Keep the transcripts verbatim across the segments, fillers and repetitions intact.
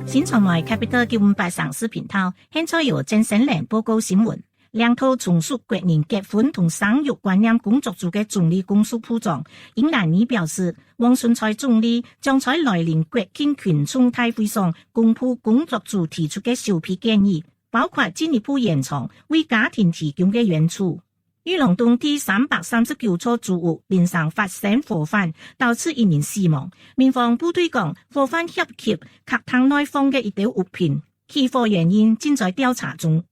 新傳媒Capital九五八城市頻道，現在由鄭先生報告新聞。領導從屬國人結婚同生育觀念工作組个總理公署部長殷蘭妮表示，黃循財總理將在來臨國慶群眾大會上公布工作組提出个首批建議，包括進一步延長為家庭提供个援助。 裕廊東第三百三十九座祖屋鄰舍發生火患，導致一人死亡。民防部隊講，火患涉及客廳內放个一兜物品，起火原因正在調查中。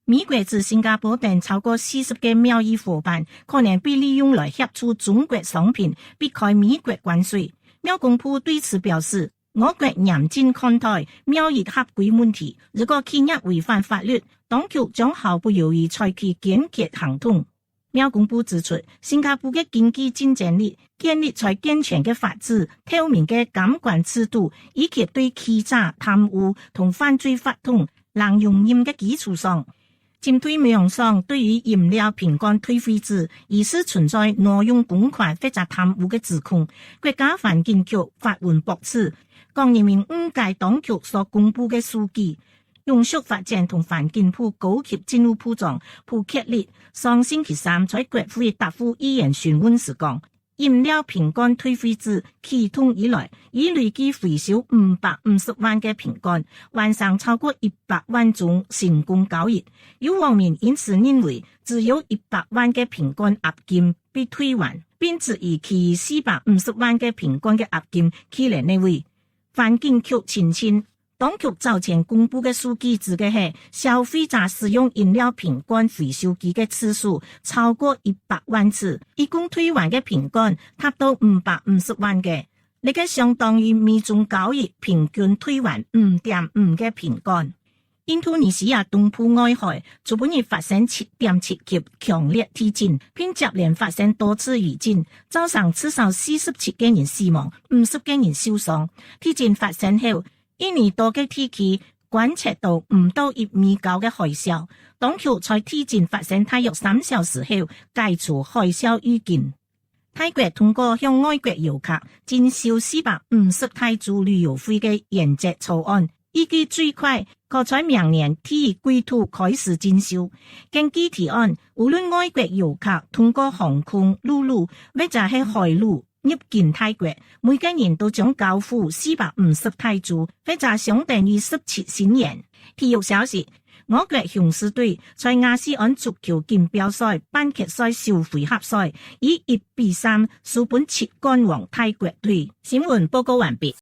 美國駐新加坡等超過四十个貿易伙伴可能被利用來協助中國商品避開美國關稅。貿工部對此表示， 我國嚴正看待貿易合規問題，如果企業違反法律，當局將毫不猶豫採取堅決行動。貿工部指出，新加坡个經濟競爭力建立在健全个法治、透明个監管制度，以及對欺詐、貪污同犯罪活動零容忍个基礎上。 針對網上對於飲料瓶罐退費制疑似存在挪用公款或者貪污个指控，國家環境局發文駁斥，講人民誤解當局所公布个數據。永續發展同環境部高級政務部長蒲傑立上星期三在國會答覆議員詢問時講， 飲料瓶罐退費制啟動以來，已累計回收五百五十萬个瓶罐，完成超過一百萬宗成功交易。有網民因此認為，只有一百萬个瓶罐押金被退還，並質疑其餘四百五十萬个瓶罐个押金去了哪位。環境局澄清， 當局早前公布个數據指个係消費者使用飲料瓶罐回收機个次數超過一百萬次，一共退還个瓶罐達到五百五十萬个。這个相當於每宗交易平均退還五點五个瓶罐。印度尼西亞東部外海昨晡日發生七點七級強烈地震，並接連發生多次餘震，造成至少四十七个人死亡，五十个人受傷。地震發生後， 印尼多个地區觀測到毋到一米高个海嘯，當局在地震發生大約三小時後解除海嘯預警。泰國通過向外國遊客徵收四百五十泰銖旅遊費个原則草案，預計最快可在明年第一季度開始徵收。根據提案，無論外國遊客通過航空、陸路或者係海路 入境泰國，每個人都將交付四百五十泰銖，或者相等於十七新元。體育消息，我國雄獅隊在亞細安足球錦標賽半決賽首回合賽以一比三輸分七冠王泰國隊。新聞報告完畢。